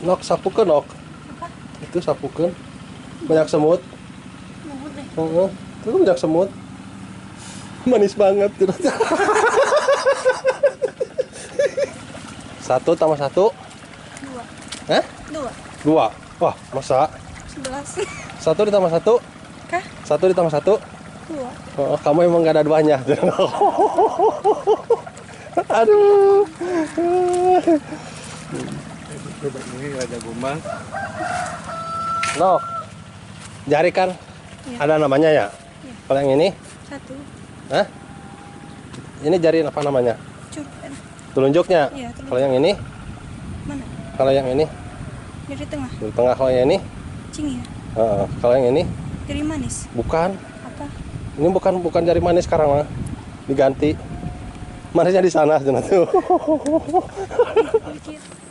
Nok sapukeun nok. Apa? Itu sapukeun. Banyak semut. Semut deh. Heeh. Itu banyak semut. Manis banget. 1 tambah 1. 2. Hah? 2. 2. Wah, masa? 11. 1 ditambah 1? Kah? 1 ditambah 1? 2. Oh, kamu emang gak ada duanya. Aduh. Ini Raja Gombang. Nok. Jari kan? Ya. Ada namanya ya? Ya. Kalau yang ini? 1. Hah? Ini jari apa namanya? Curpen. Telunjuknya? Iya, telunjuk. Kalau yang ini? Mana? Kalau yang ini? Jari tengah. Jari tengah. Kalau yang ini? Cing ya. Kalau yang ini? Jari manis. Bukan. Apa? Ini bukan jari manis sekarang mah. Diganti. Manisnya di sana tuh.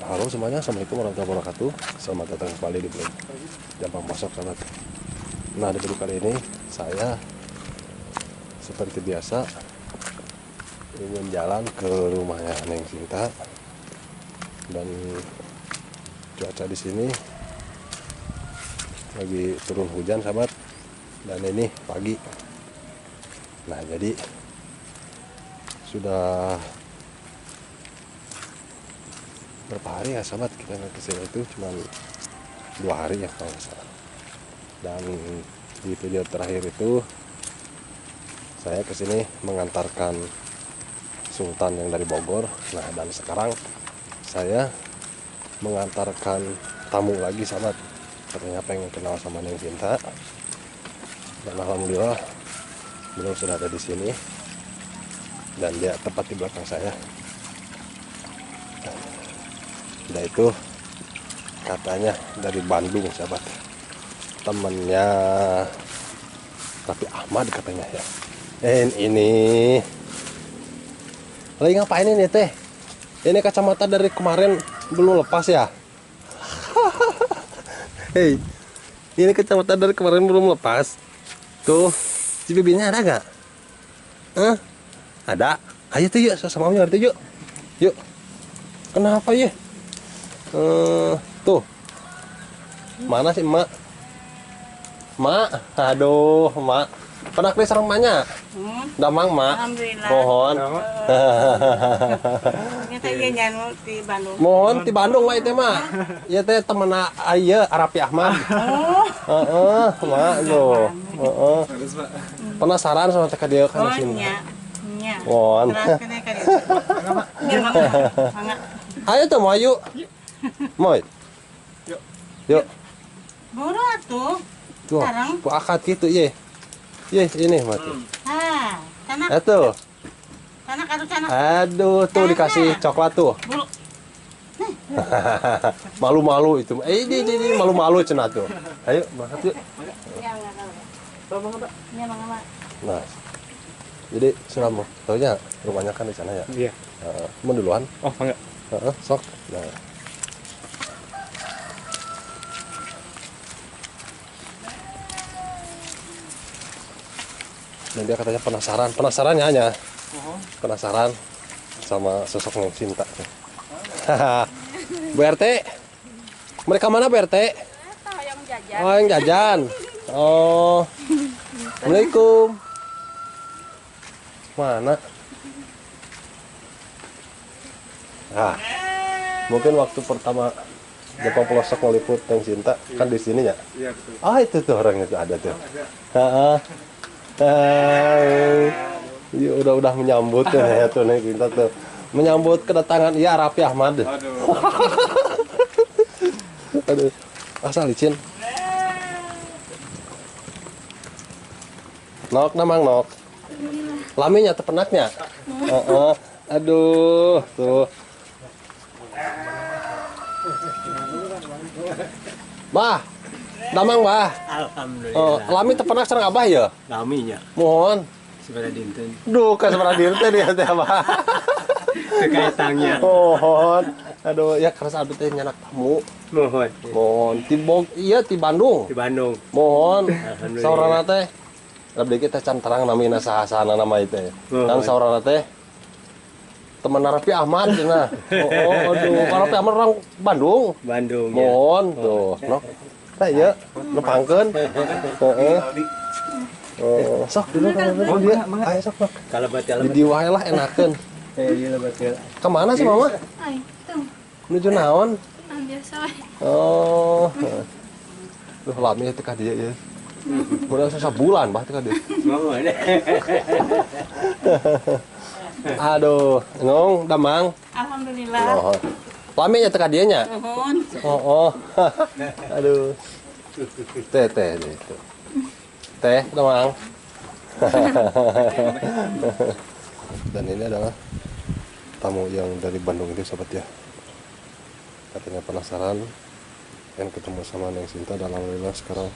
Halo semuanya, assalamualaikum warahmatullahi wabarakatuh. Selamat datang kembali di vlog Jampang Pelosok, sahabat. Nah, di video kali ini saya seperti biasa ingin jalan ke rumahnya Neng Sinta, dan cuaca di sini lagi turun hujan, sahabat, dan ini pagi. Nah, jadi sudah berapa hari ya sahabat kita nggak kesini, itu cuma 2 hari ya kalau nggak salah. Dan di video terakhir itu saya kesini mengantarkan Sultan yang dari Bogor. Nah, dan sekarang saya mengantarkan tamu lagi sahabat, katanya pengen kenal sama Neng Sinta, dan alhamdulillah beliau sudah ada di sini dan dia tepat di belakang saya. Nah, itu katanya dari Bandung sahabat, temennya Raffi Ahmad katanya ya. Ini lagi ngapain ini teh? Ini kacamata dari kemarin belum lepas ya? Hei, ini kacamata dari kemarin belum lepas. Tuh, si bibinya ada nggak? Hah? Ada. Ayo tuh yuk, sama omnya ngerti yuk. Yuk. Kenapa ya? Tuh. Mana sih emak? Mak, aduh, mak. Pernah kali sareng emaknya? Damang, mak. Alhamdulillah. Mohon. Di Bandung. Mohon di Bandung mak itu mak. Ieu teh temen ieu Raffi Ahmad. Oh. Heeh, mak tuh. Heeh. Penasaran sama teh ka dieu kan sini. Nya. Mohon. Ayo tuh mau yuk. Moy. Yuk. Yuk. Buru atuh. Tuh, ku akad gitu ye. Ye, ini mati. Ah, tanah. Tuh. Tanah aduh tanah. Aduh, tuh dikasih coklat tuh. Buru. Malu-malu itu. Ini malu-malu cenah tuh. Ayo, berangkat yuk. Ya, enggak. Nah. Jadi sudah mau taunya rumahnya kan di sana ya? Iya. Mau duluan? Oh, enggak. Sok. Nah. Dan dia katanya penasaran, penasarannya hanya penasaran sama sosok Neng Sinta. Bu RT, mereka mana Bu RT? Yang jajan. Oh, yang jajan. Oh, assalamualaikum. Mana? Nah, mungkin waktu pertama Jampang Pelosok meliput Neng Sinta kan di sini ya? Iya, betul. Ah, itu tuh orangnya tuh ada tuh. Oh, ada. Ya, udah menyambut tuh ya tuh Neng Sinta tuh. Menyambut kedatangan ya Raffi Ahmad. Aduh. Aduh, asal licin. Nok namang nok. Laminya tepenaknya. Aduh, tuh. Bah. Damang, bah. Alhamdulillah. Oh, lami tepenak sareng abah ya? Laminya. Mohon. Sabaraha dinten. Duh, ka sabaraha dinten ya teh abah. Kekaitangnya. Mohon. Aduh, ya keras abdi teh nyanak tamu. Mohon. Mohon ti Bog, iya ti Bandung. Di Bandung. Mohon. Alhamdulillah. Saurana teh abdi kita can terang namina saha-sahana nama itu. Kan saurana teh Teman Raffi Ahmad cenah. Oh, aduh, Raffi Ahmad orang Bandung. Bandung. Mohon tuh, nok. Tah ieu, nepangkeun. Heeh. Oh, sok dulu kalau oh, dia. Ayo sok, Nok. Kalau batal di wae lah enakeun. Iya batal. Kemana sih Mama? Ay, tuh. Menuju naon? Biasa we. Oh. Duh, lami teh ka dieu ya. Udah sebulan bah teh ka dieu. Mama. Aduh, ngong damang. Alhamdulillah. Oh. Lami nya teh ka dieu nya? Nuhun. Oh, oh. Aduh. Teh teh itu. Teh, damang. Dan ini adalah tamu yang dari Bandung itu sobat ya. Katanya penasaran pengen ketemu sama Neng Sinta, dan alhamdulillah sekarang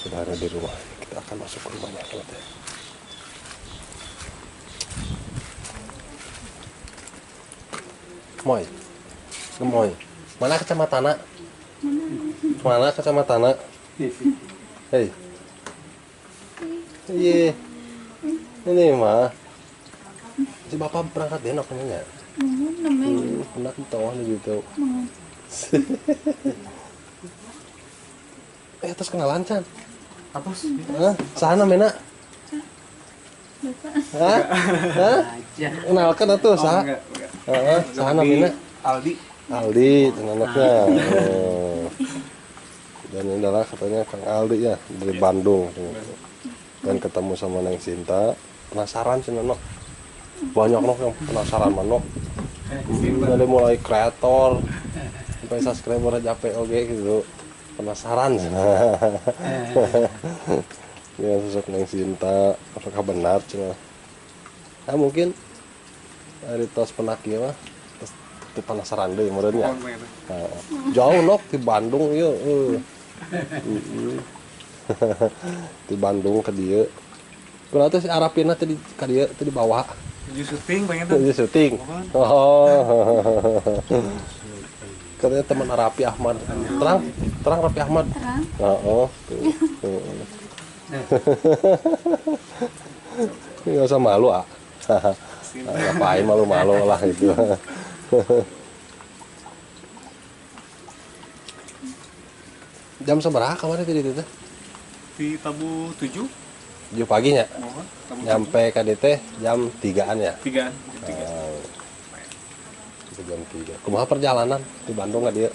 sudah ada di rumah. Kita akan masuk ke rumahnya sobat ya. Gemoy, gemoy. Mana kacamatana? Mana kacamatana? Hei. Iya, ini mah si bapak berangkat deh noknya. Pernah ketawa gitu. Terus kenalan Chan? Apa sih? Hah? Sana mena? Hah? Hah? Kenalkan atuh saha? Heeh, saha namina? Aldi. Aldi, anaknya. Dan ini adalah katanya Kang Aldi ya dari Bandung. Dan ketemu sama Neng Sinta, penasaran sih Nok. Banyak Nok yang penasaran sama Nok. Dari mulai kreator sampai subscriber aja POG gitu. Penasaran sih. Ya sosok Neng Sinta, apakah benar cuma. Nah, mungkin dari tos penaki mah tos penasaran deh meureunnya. Nah, jauh Nok di Bandung ieu. Di Bandung ke dieu. Berarti si Arapina tadi ka dieu tadi bawa. Tuju syuting pengen tuh. Tuju syuting. Oh. Katanya teman Raffi Ahmad. Terang, terang Raffi Ahmad. Terang. Oh, tuh. Enggak usah malu, ah. Ngapain malu-malu lah itu. Jam seberapa kemarin tadi itu? Di tabu 7. 7 paginya? Nyampe KDT jam 3-an ya? 3-an, jam 3. Jam 3. Kumaha perjalanan di Bandung nggak dia?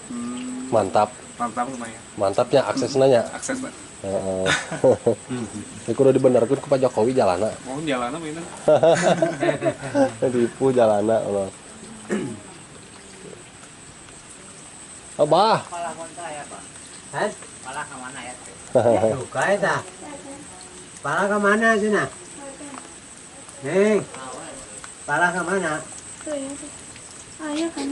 Mantap. Mantap lumayan. Mantapnya aksesnya nya? Akses, Pak. Heeh. Ini kudu dibenarkeun ku Pak Jokowi jalana. Mau jalana bener. Dipu jalana Allah. Abah. Hah? Pala ke mana ya? Suka ya? Pala ke mana sih nah? Neng, pala ke mana? Tuh ya, tuh. Ayah kan.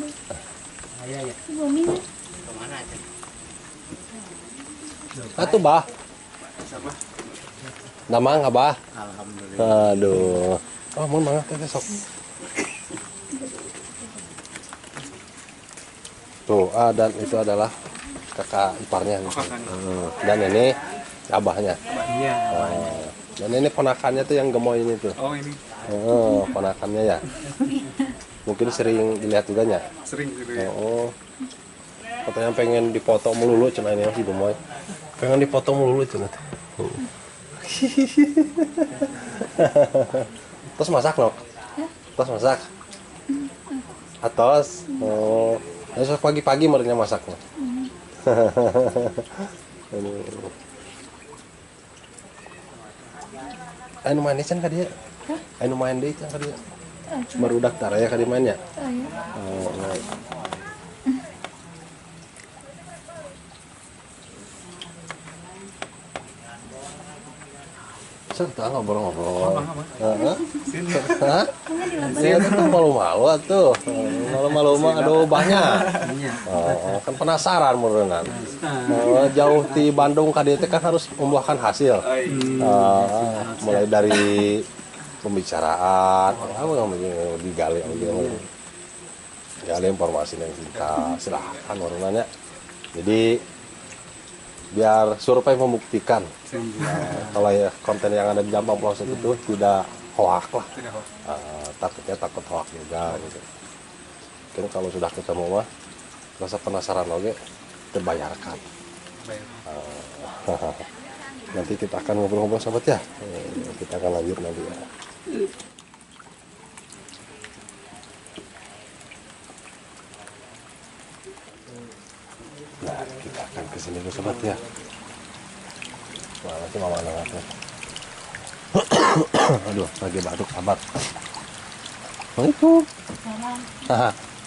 Ayah ya. Bumi. Ke mana aja? Atuh bah. Siapa? Damang abah. Alhamdulillah. Aduh. Oh, mun mangga teh sok. Tuh, dan itu adalah kakak iparnya. Oh, kakaknya. Dan ini abahnya. Iya. Dan ini ponakannya tuh yang gemoy ini tuh. Oh, ini. Oh, ponakannya ya. Mungkin sering dilihat juga nya. Sering gitu ya. Oh. Katanya pengen dipoto melulu cina ini si gemoy. Pengen dipoto melulu cina. Terus masak, Nok? Terus masak. Atos. Oh. Besok pagi-pagi merenya masaknya. Anu main can ka dieu? Anu main deui can ka dieu? Barudak tara ya ka dieu mainnya? Oh, Serta ngobrol-ngobrol. Heeh. Hah? Iya tuh malu-malu atuh. Malu-malu mah aduh banyak. Oh, kan penasaran meureunnan. Oh, jauh di Bandung ka dieu teh kan harus membuahkan hasil. Mulai dari pembicaraan, apa namanya digali gali informasi yang kita silahkan meureunnan. Jadi biar survei membuktikan. Nah, kalau ya konten yang ada di Jampang Pelosok itu tidak hoak lah. Tidak hoak. Takutnya takut hoak juga gitu. Mungkin kalau sudah ketemu mah rasa penasaran oke terbayarkan. Nanti kita akan ngobrol-ngobrol sahabat ya. Kita akan lanjut nanti ya. Nah, kita akan kesini dulu sobat ya. Mana sih mama anaknya? Aduh, lagi batuk sahabat. Assalamualaikum.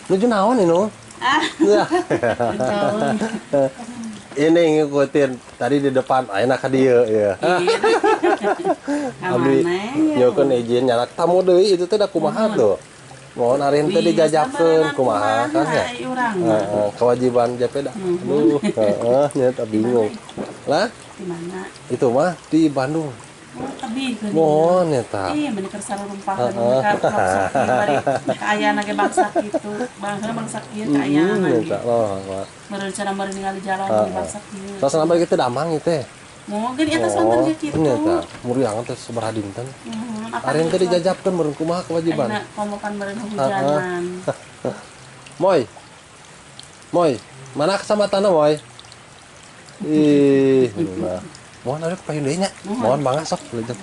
Nuju naon ini? Ya. Ini ngikutin tadi di depan ayeuna ka dieu ya. Abdi nyokeun izin nyalak tamu deui itu teh da kumaha tuh. Mohon ari henteu dijajakeun kumaha kan ya. Heeh, kewajiban JP dah. Aduh, heeh, nya tak bingung. Lah? Di mana? Itu mah di Bandung. Oh, tebih geuning. Mohon eta. Ih, meni keur sarurumpaheun ka pelosok kieu bari kaayaan ge bangsa kitu. Bangsa bangsa kieu kaayaan ge. Eta loh. Meureun cenah meureun ningali jalan di bangsa kieu. Tos nambah kitu damang ieu teh. Moal geuning eta sonten ge kitu. Eta muriangan teh sabaraha dinten. Ari teh dijajabkeun meureun kumaha kewajiban. Ayeuna komokan meureun hujanan. Moy. Moy, mana kecamatanna Moy? Ih, mah. Mohon ada payun deui nya. Mohon mangga sok lanjut.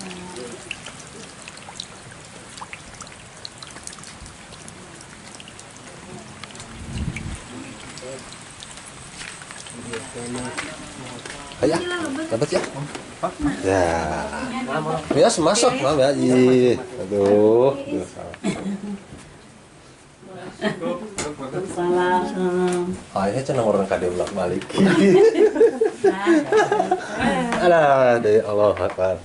Ayo, dapat ya. Ya. Ya, masuk, maaf ya. Ih, aduh. Salam. Ah, ini cenah orang ka dieu bolak-balik. Alah, dari Allah Akbar.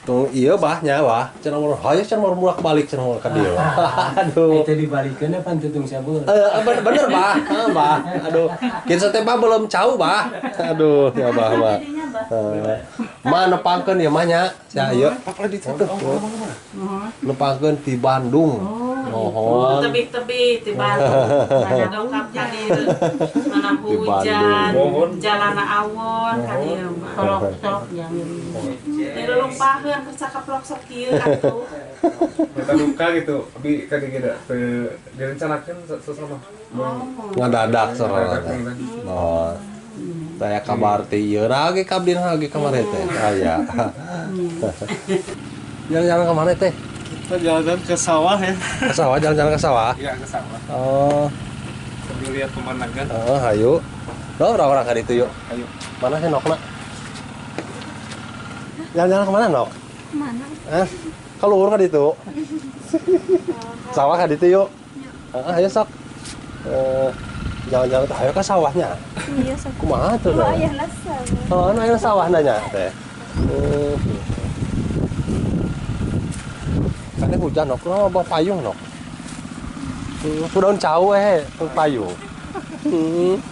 Tuh iya bah nya bah cenah mun hayu cenah mun bolak-balik cenah mun ka dieu. Aduh. Itu dibalikeun apa tutung sabur? Bener bah, bah. Aduh, kieu teh bah belum cau bah. Aduh, ya bah mah. Mah nepangkeun ieu mah nya. Sia ieu pak di situ. Nepangkeun di Bandung. Mohon. Tebih-tebih di Bandung. Mana dongkap ka dieu. Mana hujan, jalana awon ka dieu mah. Tolok-tolok yang dilelumpaheun kersa kaplok sok kieu atuh. Kita duka gitu, tapi kan gitu direncanakan sesama. Ngadadak sorana. Oh. Saya kabar ti ieu lagi kabdin lagi kamari teh. Aya. Jalan-jalan ke mana teh? Kita jalan-jalan ke sawah ya. Ke sawah, jalan-jalan ke sawah? Iya, ke sawah. Oh. Sambil lihat pemandangan. Oh, ayo. Loh, orang-orang ka ditu yuk. Ayo. Mana sih Nokna? Jalan-jalan kemana, Nok? Mana? Eh, keluar ka ditu. Sawah ka ditu yuk. Heeh, ayo sok. Jalan-jalan ayo ke sawahnya. Iya, sok. Kumaha tuh? Oh, ayahna sawah. Oh, anu ayah sawahna nya teh. Karena hujan Nok, lo bawa payung Nok. Sudah cau payung.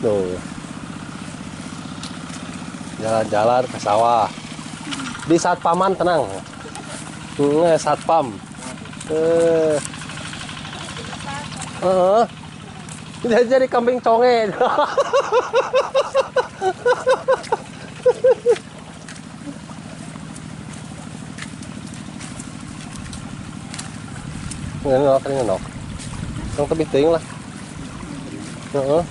Tuh. Jalan-jalan ke sawah. Di satpaman tenang. Satpam. Dia jadi kambing conge. Ngenok, ngenok. Tong tebih teuing lah. Heeh.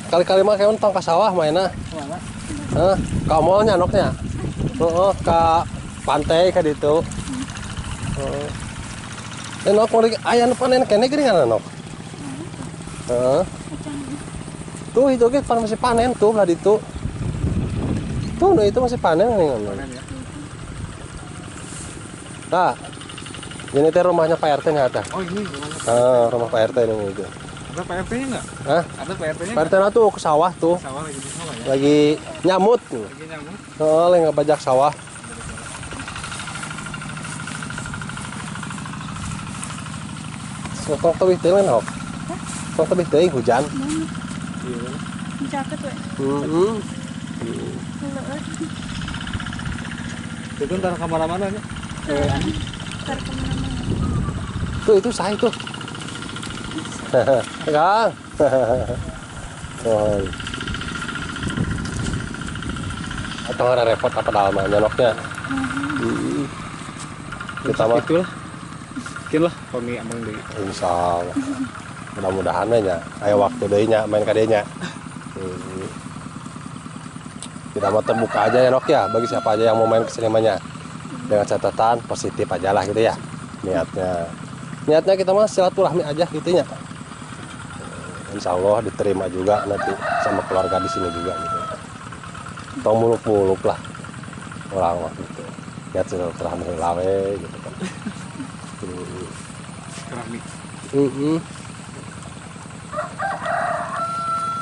Kali-kali mah kayak tong ka sawah mainna. Heeh, ka mallnya noknya. Heeh, ka pantai ka ditu. Heeh. Nok mau aya nu panen keneh geuningan nok. Heeh. Tuh itu ge masih panen tuh lah ditu. Tuh nu itu masih panen geuningan. Nah, ini teh rumahnya Pak RT nya ada. Oh ini rumahnya. Rumah Pak RT ini gitu. Ada Pak RT-nya nggak? Hah? Ada Pak RT-nya? Pak RT-nya tuh ke sawah tuh. Sawah lagi di sawah ya? Lagi nyamut. Lagi nyamut. Oh, lagi ngebajak sawah. Tong tebih teuing nok. Tong tebih teuing hujan. Iya. Caket we. Heeh. Itu ntar kemana-mana ya? Ntar kemana-mana. Tuh itu saya tuh. Kang. Oh. Atau nggak repot apa dalam nyonoknya? Kita mah itulah. Mungkin lah kami amang deui. Insyaallah. Mudah-mudahan nya aya waktu deui nya main ka dieu nya. Kita mau terbuka aja ya Nok ya, bagi siapa aja yang mau main kesini mah nya. Dengan catatan positif aja lah gitu ya niatnya. Niatnya kita mah silaturahmi aja gitu nya. Insya Allah diterima juga nanti sama keluarga di sini juga gitu. Tong muluk-muluk lah orang mah gitu. Niat silaturahmi lawe gitu kan. Silaturahmi.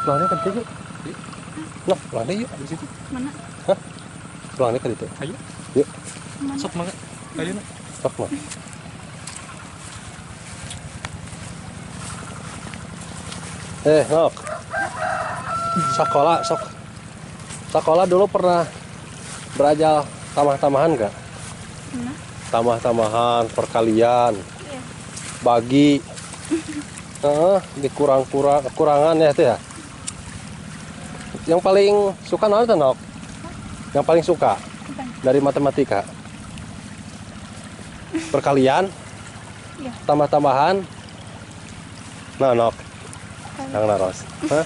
Pulangnya ke situ. Noh, pulang deh yuk. Di situ. Mana? Hah? Pulang deh ke situ. Ayo. Yuk. Mana? Sok mangga. Ayo nak. Sok mah. Nok. Sekolah, sok. Sekolah dulu pernah belajar tamah-tamahan enggak? Pernah. Tamah-tamahan, perkalian. Iya. Bagi. Dikurang-kurang, kekurangan ya itu ya. Yang paling suka naon teh, Nok? Yang paling suka dari matematika? Perkalian? Iya. Tambah-tambahan? Nah, Nok. Yang naros. Hah?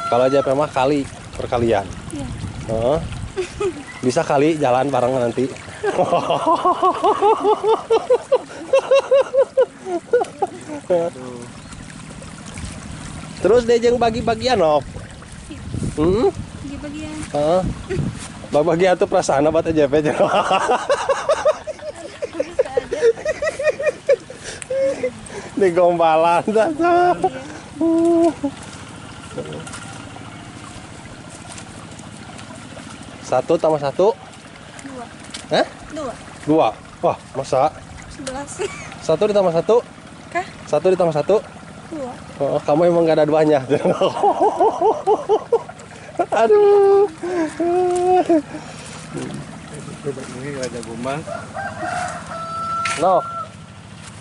Kalau JP mah kali perkalian. Iya. Bisa kali jalan bareng nanti. Terus dia jeung bagi-bagian, Nok. Heeh. Bagi-bagian. Heeh. Bagi-bagian tuh perasaan apa teh JP. Di gombalan dah. Satu tambah satu? Dua. Hah? Dua. Dua. Wah, masa? 11. Satu ditambah satu? Kah? Satu ditambah satu? Dua. Oh, kamu emang gak ada duanya. Aduh. Ini Raja Gombal. Nok.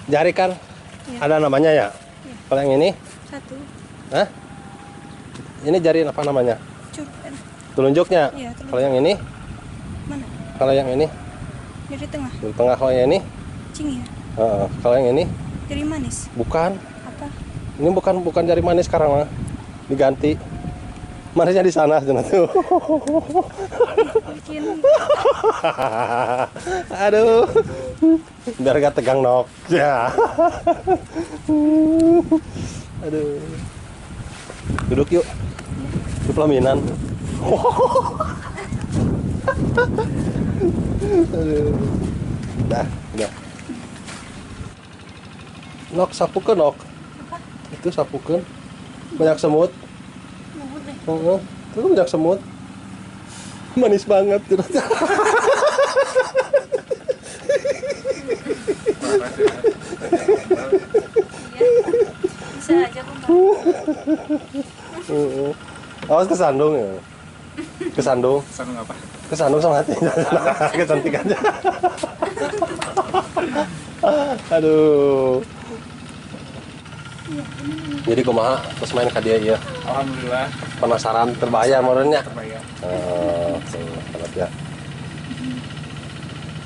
Jari kan? Ya. Ada namanya ya? Ya. Kalau yang ini? Satu. Hah? Ini jari apa namanya? Telunjuknya. Ya, telunjuk. Kalau yang ini? Mana? Kalau yang ini? Jari tengah. Jari tengah. Kalau yang ini? Cing ya. Kalau yang ini? Jari manis. Bukan. Apa? Ini bukan jari manis sekarang mah. Diganti. Manisnya di sana tuh. Bikin. Aduh. Biar gak tegang, Nok. Ya. Aduh. Duduk yuk. Di pelaminan. Aduh. Dah, udah. Nok, sapukeun, Nok. Itu sapukeun. Banyak semut. Oh, itu banyak semut. Manis banget. Bisa aja kok. Awas kesandung ya. Kesandung. Kesandung apa? Kesandung sama hati. Kecantikannya. Aduh. Jadi kumaha terus main ka dieu ieu? Alhamdulillah. Penasaran terbayar meureun nya? Terbayar. Oh, ya.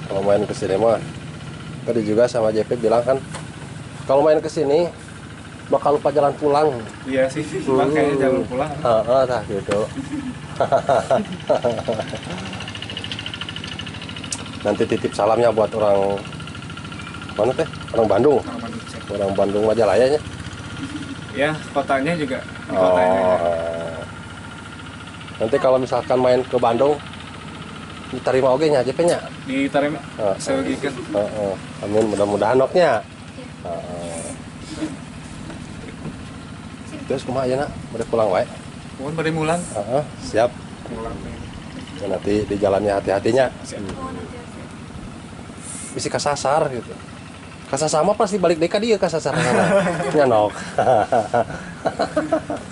Kalau main ke sini mah tadi juga sama JP bilang kan kalau main ke sini bakal lupa jalan pulang. Iya sih, makanya jalan pulang. Heeh, tah gitu. Nanti titip salamnya buat orang mana teh? Orang Bandung. Orang Bandung. Orang Bandung Majalaya nya. Ya, kotanya juga. Di kotanya. Oh. Nanti kalau misalkan main ke Bandung diterima oge nya JP nya? Diterima. Seugikeun. Heeh. Amin, mudah-mudahan noknya. Terus kumaha ayeuna? Bade pulang wae. Mohon bade mulang. Heeh, siap. Mulang. Ya, nanti di jalannya hati-hatinya. Siap. Bisa kasasar gitu. Kasasar mah pasti balik deui ka dieu kasasar sana. Nya nok.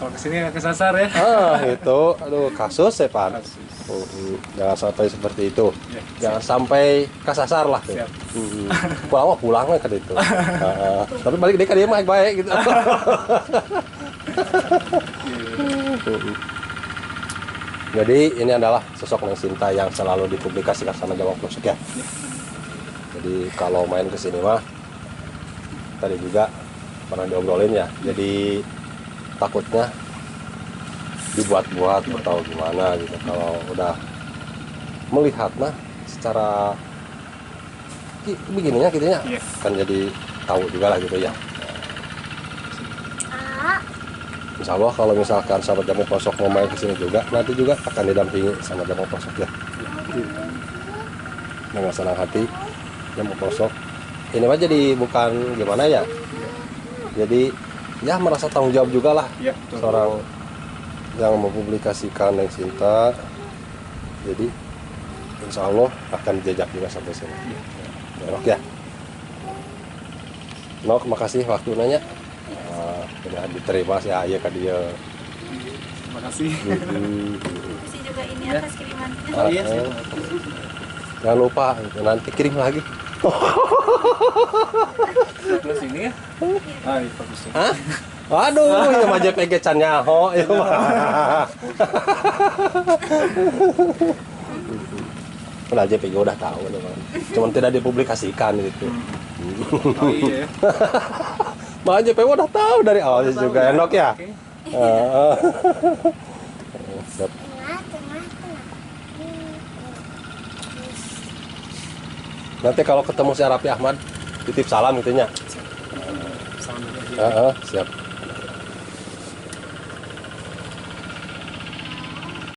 Kalau kesini nggak kesasar ya. Ah, itu. Aduh, kasus ya, Pak. Kasus. Jangan sampai seperti itu. Ya, jangan sampai kasasar lah. Siap. Pulang mah pulang lah ke itu. Tapi balik deh ke dia mah baik gitu. Jadi ini adalah sosok Neng Sinta yang selalu dipublikasikan sama Jambang Pelosok ya. Jadi kalau main ke sini mah tadi juga pernah diobrolin ya. Jadi takutnya dibuat-buat atau gimana gitu. Kalau udah melihat mah secara begininya gitu ya, kan jadi tahu juga lah gitu ya. Insya Allah kalau misalkan sahabat Jambang Pelosok mau main kesini juga, nanti juga akan didampingi sama Jambang Pelosok ya. Dengan senang hati Jambang Pelosok. Ini mah jadi bukan gimana ya. Jadi ya merasa tanggung jawab juga lah ya, betul. Seorang yang mempublikasikan Neng Sinta. Jadi insya Allah akan dijajak juga sampai sini. Ya, Nok ya. Nok, makasih waktu nanya. Udah diterima sih ayah ke dia. Terima kasih. Terima kasih juga ini atas kirimannya. Oh, iya, jangan lupa nanti kirim lagi. Terus ini ya? Ah, iya, bagus. Hah? Waduh, itu mah JPG can nyaho ieu mah. Udah JPG udah tahu teman. Cuman tidak dipublikasikan gitu. Oh iya. Malah JPG udah tahu dari awalnya juga enak ya. Siap. Nanti kalau ketemu si Raffi Ahmad titip salam gitu nya. Salam. Siap.